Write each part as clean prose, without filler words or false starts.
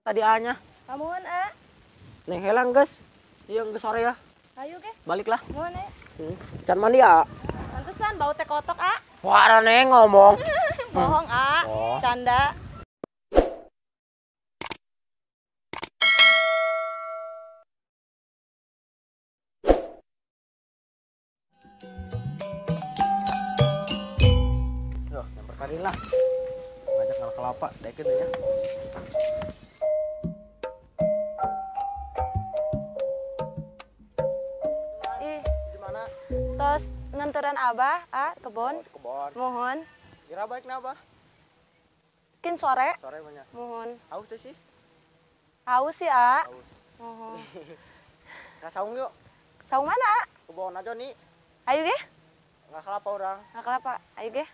Tadi A-nya. Kamuan A. Neng helang guys. Iya geus sore ya. Ayo ge. Baliklah. Muhun eh. Can mandi A. Pantesan bau teh kotok A. Wah, neng ngomong. Bohong A. Oh. Canda. Loh, nyamper karin lah. Ngajak ngalah kelapa, dekeun ya. Ih, gimana? Tos nganteran Abah, A, kebon. Oh, kebon. Mohon. Kira baik na Abah? Kin sore. Sore banyak. Mohon. Haus tuh sih? Haus sih, A. Haus. Mohon. Nah, saung yuk. Saung mana, A? Kebon aja nih. Ayo ge. Nggak kelapa orang. Nggak kelapa. Ayo ge.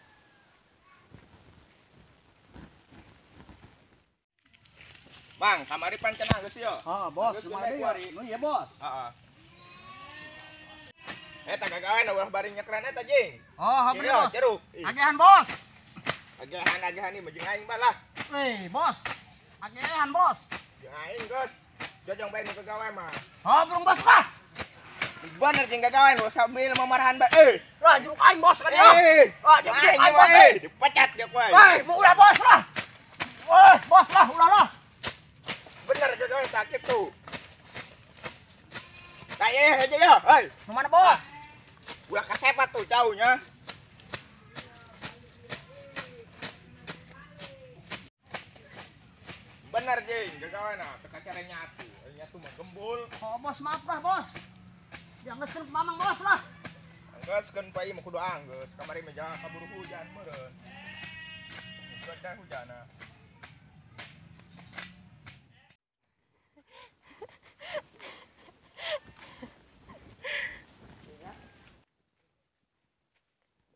Bang, kamari pan cenah geus yo. Heeh, bos, kamari. Oh iya, bos. Heeh. Eta gagawean ulah bari nyekran eta jeung. Oh, habri bos. Jeruk. Agehan, bos. Agehan agehan ieu mah jeung aing bae lah. Hei, bos. Agehan, bos. Jeung aing, geus. Jojong bae nu gagawe mah. Oh, burung bos lah. Bener jeung gagawean ulah sambil mamarahan bae. Eh, lah jeruk aing bos kan ya. Wah, jeruk aing bos. Dipecat dia ku aing. Hei, mau ulah bos lah. Woi, bos lah, ulah lah. Bener gagawean sakit tuh. Nah, iya aja ya. Hei, mana bos? Ulah kasepat tuh jauhnya. Bener jing, gagawean ah, teka cara nyatu. Nyatu mah gembul. Oh, bos maaf lah, bos. Dianggeuskeun mamang bos lah. Anggeuskeun pai mah kudu anggeus. Kamari mah jangan kaburu hujan meureun. Gede hujanna.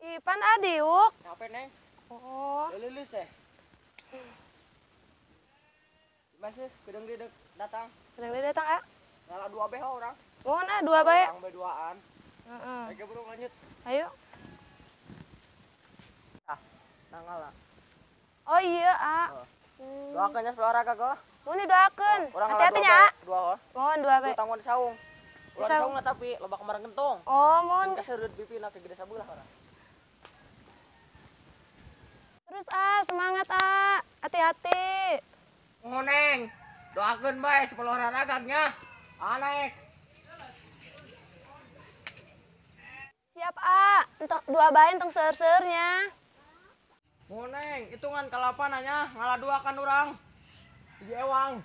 Ipan adiuk. Capek, Neng. Oh. Lulus eh. Gimana sih? Kedeng dia datang. Kedeng dia datang, A. Ngalah dua BH orang. Mohon A, dua bae. Orang berduaan. Heeh. Ayo bro, lanjut. Ayo. Ah, nangala. Oh iya, A. Oh. Doakeun nya olahraga kok. Mohon didoakeun. Hati-hati nya, A. Dua, oh. Mohon dua bae. Utang di saung. Ulah di saung tapi loba kemarin gentong. Oh, mohon. Kaseureup pipina ke gede sabelah orang. Terus A, semangat A. Hati-hati. Mohon Neng. Doakeun bae sepuluh olahraga nya. Naik. Siap A, entok dua bae entong seur-seurnya. Mohon Neng, hitungan kalapa nanya, ngalah dua kan urang. Hiji ewang.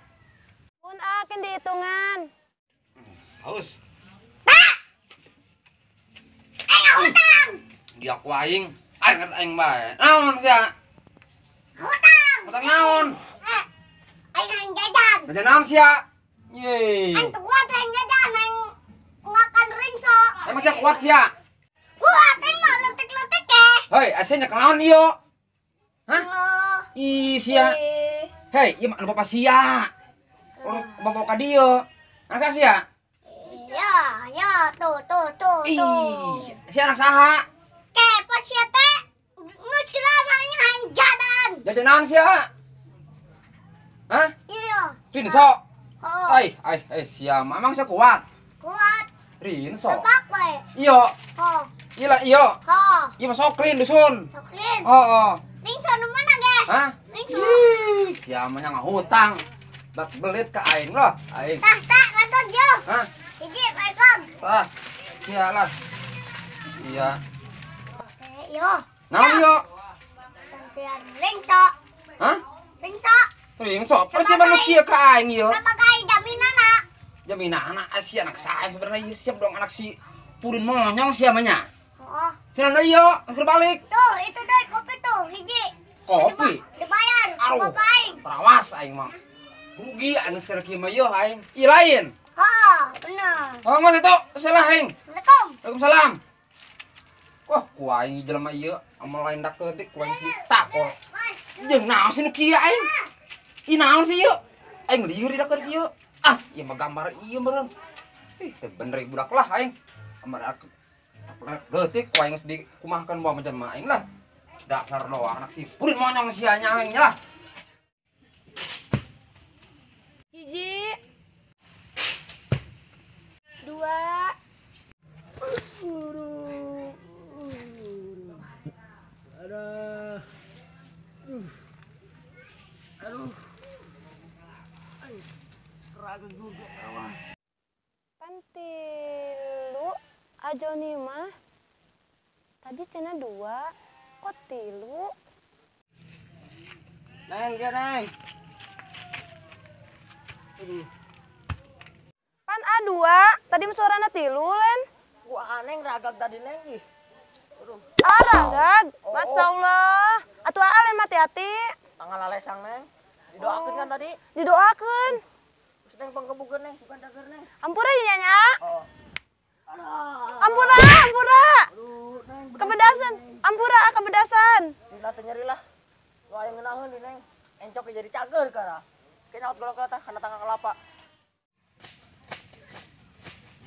Mun A, kin dihitungan. Haus. Pak. Aing hutang. Dia ku aing, aing aing bae. Naon sia? Hutang. Hutang naon? Aing aing jajan. Jajan naon sia? Ye. Aing teu kuat aing jajan, aing ngakan ringso. Emang sia kuat sia? Kuat aing mah letik-letik ke. Hei, sia nyekel naon ieu? Hah? Ih, sia. Hei, ieu mah anu bapa sia. Urang bawa ka dieu. Anak sia? Ya, ya, tuh, tuh, tuh, tuh. Ih, sia anak saha? Kepo sia teh geus geura aing aing jajan. Jajan naon sia? Hah? Iya. Rinso. Oh. Ai, ai, ai, sia mamang sia kuat. Kuat. Rinso. Sebab we. Iyo. Oh. Iya lah, iyo. Oh. Iya mah soklin dusun. Soklin. Oh, oh. Ringso nu mana ge? Hah? Ringso. Ih, sia mah nya ngahutang. Bak belit ka aing lah, aing. Tah, tah, lanjut yo. Hah? Hiji, Assalamualaikum. Tah. Sia lah. Iya. Yo. Naon yo? Gantian ringso. Hah? Ringso. Ringso. Persis mah nu kieu ka aing ieu. Sebagai jaminanna. Jaminanna sia anak saha sebenarnya ieu siap dong anak si Pudin monyong sia mah nya. Heeh. Cenah deui yo, keur balik. Tuh, itu deh kopi tuh, hiji. Kopi. Dibayar. Aduh. Bapak aing. Terawas aing mah. Rugi aing geus kieu mah ieu aing. Ieu lain. Heeh, bener. Oh, mas itu salah aing. Assalamualaikum. Waalaikumsalam. Wah, ku aing jelema ieu amal lain dak ketik ku aing si takol. Jeung naon sih nu kieu aing? Ih naon sih ieu? Aing lieur dak ketik ieu. Ah, ieu mah gambar ieu meureun. Ih, teu bener budak lah aing. Amal geutik ku aing geus dikumahkeun bae macam aing lah. Dasar doang anak si Purin monyong sia nya aing lah. Raga juga awas. Pan tilu Ajoni mah. Tadi cenah 2, kok tilu? Neng, dia neng. Aduh. Pan A2, tadi suarana tilu len. Gua aneng ragag tadi neng ih. Aduh. Ah ragag, Oh. Masya Allah. Atuh aa len hati-hati. Tangan lalesang neng. Didoakeun kan tadi? Didoakeun. Terus neng panggebukeun neng, bukan dager neng. Ampura ya nya. Oh. Aduh. Ampura, ampura. Aduh, neng. Kebedasan. Ampura kebedasan. Dina teu nyeri lah. Lu aya ngeunaheun di neng. Encok jadi cager kara. Kena out golok tah kana tangga kelapa.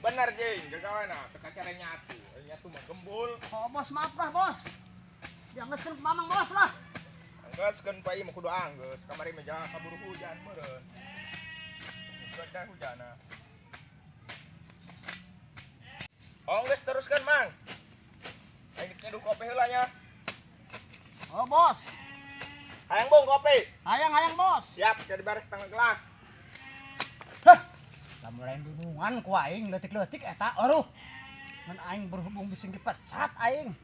Bener jeung gagawana teu kacara nyatu. Nyatu mah gembul. Oh bos, maaf lah bos. Dianggeuskeun ku mamang bos lah. Anggeuskeun pai mah kudu anggeus. Kamari mah jangan kaburu hujan meureun. Gede hujanna. Oh geus teruskeun Mang. Aing nyeduh kopi heula nya. Oh bos. Hayang bung kopi. Hayang-hayang bos. Siap, jadi beres setengah gelas. Hah. Lamun lain dunungan ku aing leutik-leutik eta. Aduh. Ngan aing berhubung bising dipecat aing.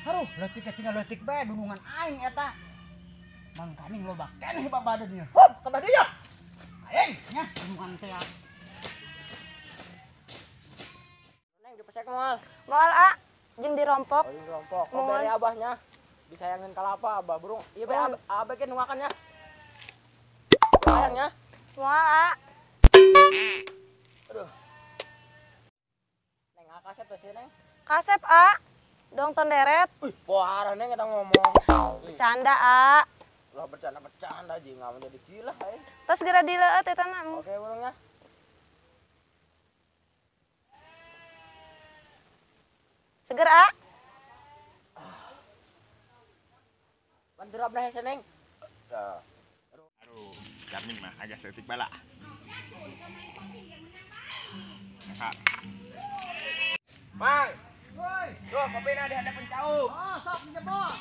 Aduh, leutik tinggal leutik bae dunungan aing eta. Mangkaning loba keneh babadeunnya. Hup, ka badieu. Aing nya dunungan teh. Neng dipesek moal. Moal a jeung dirompok. Oh, jeung dirompok. Oh, bere abahnya. Disayangin kelapa abah burung. Iya bae abah ke nungakannya. Sayangnya. Moal a. Aduh. Neng kasep teh sih neng. Kasep a. Dong tonderet. Wih, poara neng eta ngomong. Bercanda a. Lah bercanda-bercanda jeung ngamun jadi gila aing. Tos geura dileueut eta mah. Oke burungnya. Seger a. Banderap nah hese neng. Aduh, si Karmin mah agak setik bala. Mang. Woi. Tuh, kopina di hadapan cau. Oh, sok nya bos.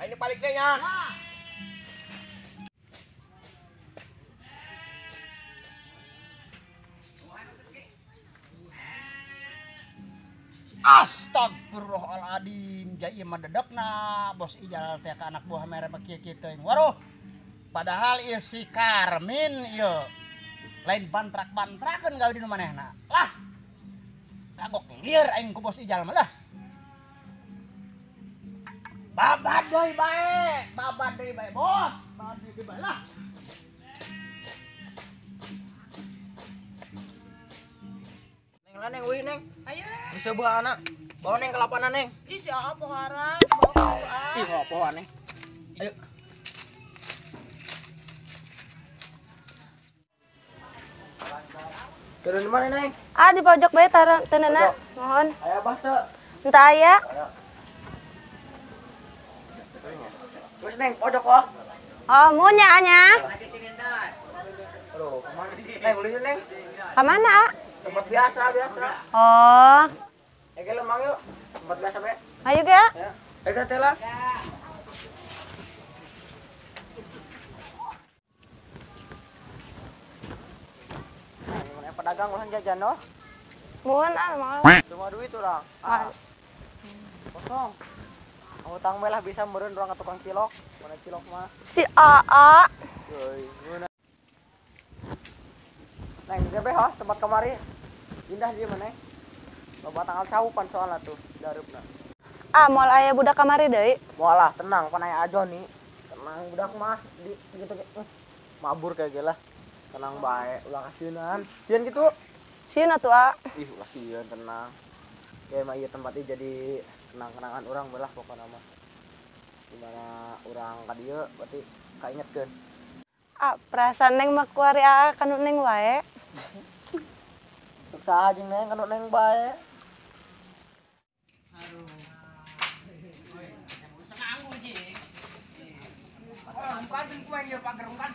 Aing balik deh nya. Astagfirullahaladzim, jai mah dedekna bos Ijal teh ka anak buah mere mah kieu kieu teuing. Waduh. Padahal ieu si Karmin ieu lain bantrak-bantrakeun gawe di nu manehna. Lah. Kagok lieur aing ku bos Ijal mah lah. Babad deui bae, babad deui bae bos, babad deui bae lah. Neng lah neng wih neng. Ayo. Bisa buah anak. Bawa neng ke lapangan neng. Ih si aa pohara, bawa ka aa. Ih poho neng. Ayo. Turun di mana neng? Ah di pojok bae tara teunana. Mohon. Aya abah teu? Henteu aya. Terus neng pojok oh. Oh, mun nya anya. Aduh, kemana? Neng ulin neng. Ka mana, a? Tempat biasa, biasa. Oh. Ege lemang yuk. Tempat biasa bae. Ayo ge. Ya. Ege teh lah. Nah, pedagang ulah jajan oh. Mun ah mah. Cuma duit urang. Ah. Kosong. Utang bae lah bisa meureun urang ka tukang cilok. Mana cilok mah. Si aa. Euy, ngeunah. Neng, ge bae hos tempat kamari. Indah sih mana? Loba tanggal caupan soalna tuh dareupna. Ah, moal aya budak kamari deui. Moal lah, tenang pan aya Ajo nih. Tenang budak mah di gitu ge. Mabur kayak ge lah. Tenang bae, ulah kasieunan. Sieun kitu. Sieun atuh, a. Ih, ulah sieun, tenang. Ya mah ieu tempatnya jadi kenang-kenangan urang belah pokona mah. Dimana urang ka dieu berarti kaingetkeun. Ah, perasaan neng mah kuari aa kanu neng wae. Tuk saha jeung neng kanu neng bae. Aduh. Nganggur jing. Bukan ku aing pagar bukan.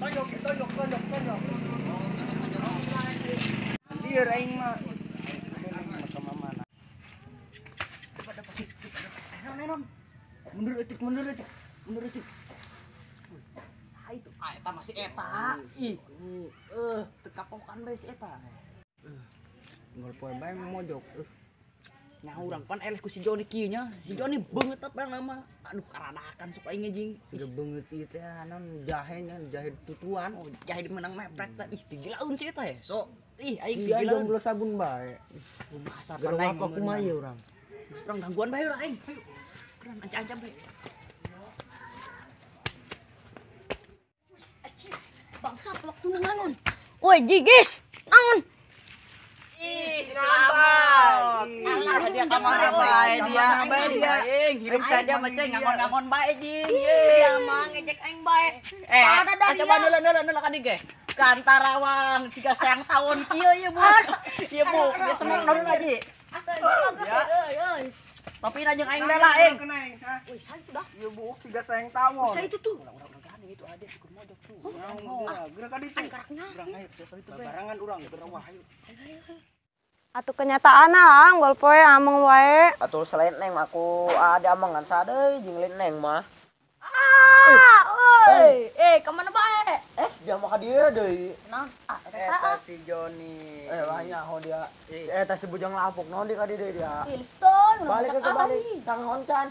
Tonjok, tonjok, tonjok, tonjok. Lieur aing mah. Mundur eutik, mundur eutik. Mundur eutik. Ah itu. Ah eta masih eta. Ih. Teu kapokan bae si eta. Unggal poe bae mojok. Nya urang pan eleh ku si Joni kieu nya. Si Joni beungeut eta nama. Aduh karadakan sok aing jeung. Siga beungeut ieu teh naon jahe nya, jahe tutuan. Oh, jahe menang meprek teh. Ih, digilaeun si eta so. Ih, aing digilaeun. Iya, jomblo sabun bae. Kumaha pan aing apa kumaha ieu urang. Geus urang gangguan bae urang aing. Hayu. Urang ancam-ancam bae. Bangsat waktu nangon. Woi, jigis. Naon? Ih, selamat. Dia ka mana bae dia? Dia hirup teh dia mah ceng ngangon-ngangon bae jing. Dia mah ngejek aing bae. Coba neuleuh ka dieu ge. Ka Antarawang siga sayang tawon kieu ieu Bu. Ieu Bu, biasa mah naon aja. Asa euy euy. Tapi na jeung aing bela aing. Woi, saya itu dah. Ieu buuk siga sayang tawon. Saya itu tuh. Urang gani itu ada si mojok tuh. Urang geura ka ditu. Urang ayo siapa itu bae. Barengan urang geura wah ayo. Atuh kenyataan ah, unggal poe ameng wae. Atuh selain neng aku ada amangan sadeui jeung lain neng mah. Ah, euy. Ka mana bae? Dia mah ka dieu deui. Naon? Ah, eta si Joni. Wah nyaho dia. Eta si bujang lapuk naon di ka dieu deui dia. Wilson, balik ke balik tang honcan.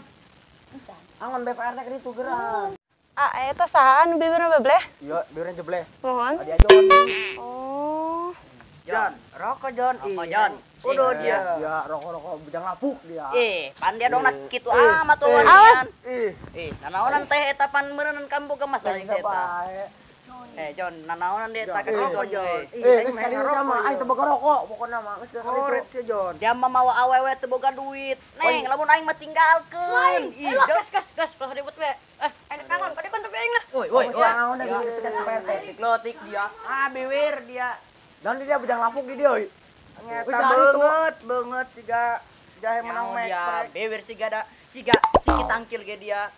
Angon BPR teh ka ditu geura. Ah, eta saha anu bibirna bebleh? Iya, bibirna jebleh. Mohon. Adi Jon. Oh. John, rokok John. Rokok John. Udah dia. Ya, rokok-rokok bujang lapuk dia. Pan dia dong nak kitu amat tuh. Awas. Nanaonan teh eta pan meureun kamu boga masalah jeung eta. John, nanaonan dia eta ka rokok John. Aing mah rokok, aing teu boga rokok pokona mah geus koret si John. Dia mah mawa awewe teu boga duit. Neng, lamun aing mah tinggalkeun. Ih, gas gas gas ulah ribut we. Aing kangon, kade kon tapi aing lah. Woi, woi, woi. Kangon da gitu Lotik dia. Ah, biwir dia. Dan dia bujang lapuk di dia euy. Eta beungeut siga jahe menang dia. Biwir siga da siga siki tangkil ge dia.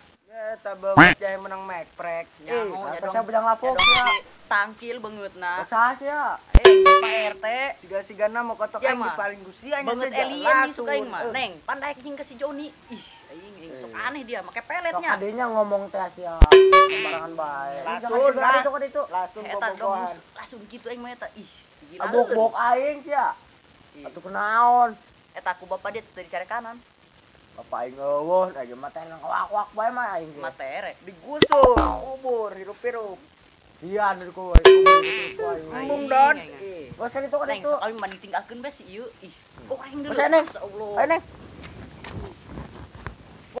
Eta beungeut jahe menang meprek. Nyaho nya dong. Bujang lapuk ya. Tangkil beungeutna. Saha sia? Pak RT. Siga-sigana mau kotok aing di paling gusi aing beungeut alien suka aing mah. Neng, pan daek jeung ka si Joni. Ih, aing sok aneh dia make peletnya. Sok adenya ngomong teh sia. Sembarangan bae. Langsung bobogohan. Langsung kitu aing mah eta. Ih. Abok-bok aing sia. Atuh kunaon? Eta ku bapak dia teu dicari kanan. Bapak aing eueuh, aing mah teh wak-wak bae mah aing. Mah tere digusur, kubur hirup-hirup. Iya, anu ku aing. Embung don. Bos kan itu kan Neng, itu. sok kami mah ditinggalkeun bae si ieu. Ih, kok aing deuleu. Insyaallah. Ayo Neng.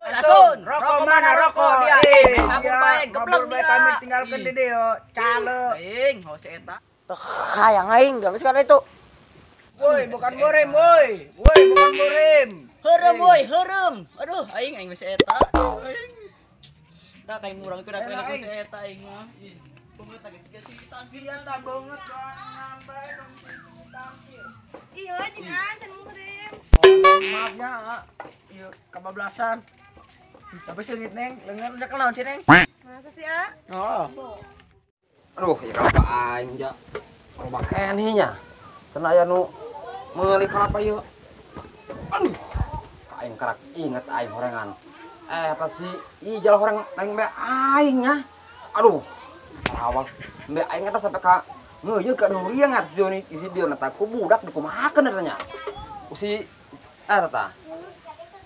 Lasun, rokok mana rokok dia. Kabur bae, geblek dia. Kami tinggalkeun di dieu, cale. Aing, hose eta. Hayang aing geus kana itu. Woi, bukan murim, woi. Woi, bukan murim. Heureum woi, heureum. Aduh, aing aing geus eta. Aing. Da kayak murang itu da kayak geus eta aing mah. Ih, beungeut lagi si tangkil. Iya ta beungeut doang bae dong si tangkil. Iya, jangan can murim. Maafnya, ieu kabablasan. Tapi seungit Neng, leungeun udah kenaon sih Neng? Masa sih, ah? Oh. Aduh, ya kalapa aing ja. Loba keneh nya. Cenah aya nu meuli kalapa ieu. Aduh, aing karak inget aing horengan. Eta si Ijal horeng aing bae aing nya. Aduh, lawas bae aing eta sampai ka ngeuyeuk ka duriang si Joni si Dion eta ku budak dikumahakeun eta nya. Ku si eta tah.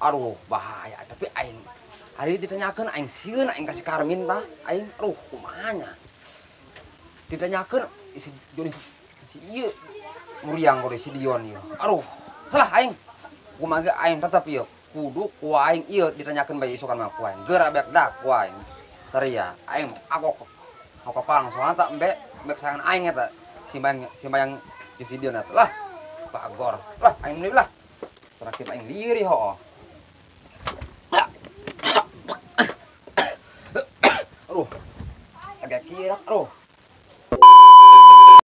Aduh, bahaya tapi aing hari ditanyakeun aing sieun aing ka si Karmin tah. Aing aduh kumaha nya. Ditanyakeun si Joni si ieu muriang kudu si Dion ieu. Aduh, salah aing. Kumaha ge aing tetep ieu kudu ku aing ieu ditanyakeun bae isukan mah ku aing. Geura beak dak ku aing. Saria aing aku kapang soalna tak embe embe kesayangan aing eta si mayang si Dion eta lah. Bagor. Lah aing meuli lah. Terakhir aing lirih hooh. Aduh. Sagak kira aduh.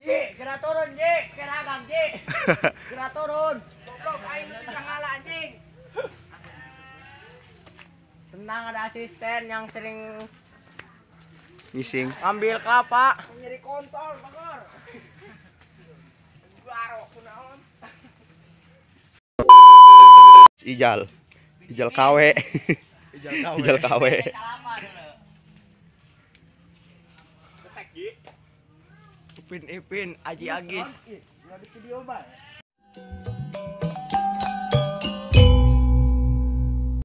Ji, geura turun, Ji. Geura Bang, Ji. Geura turun. Goblok aing teu ngalah anjing. Tenang, ada asisten yang sering ngising. Ambil kelapa. Nyeri kontol, Bagor. Baro kunaon. Ijal. Ijal KW. Ijal KW. Ijal KW. Upin Ipin, Aji Agis. Di video bae.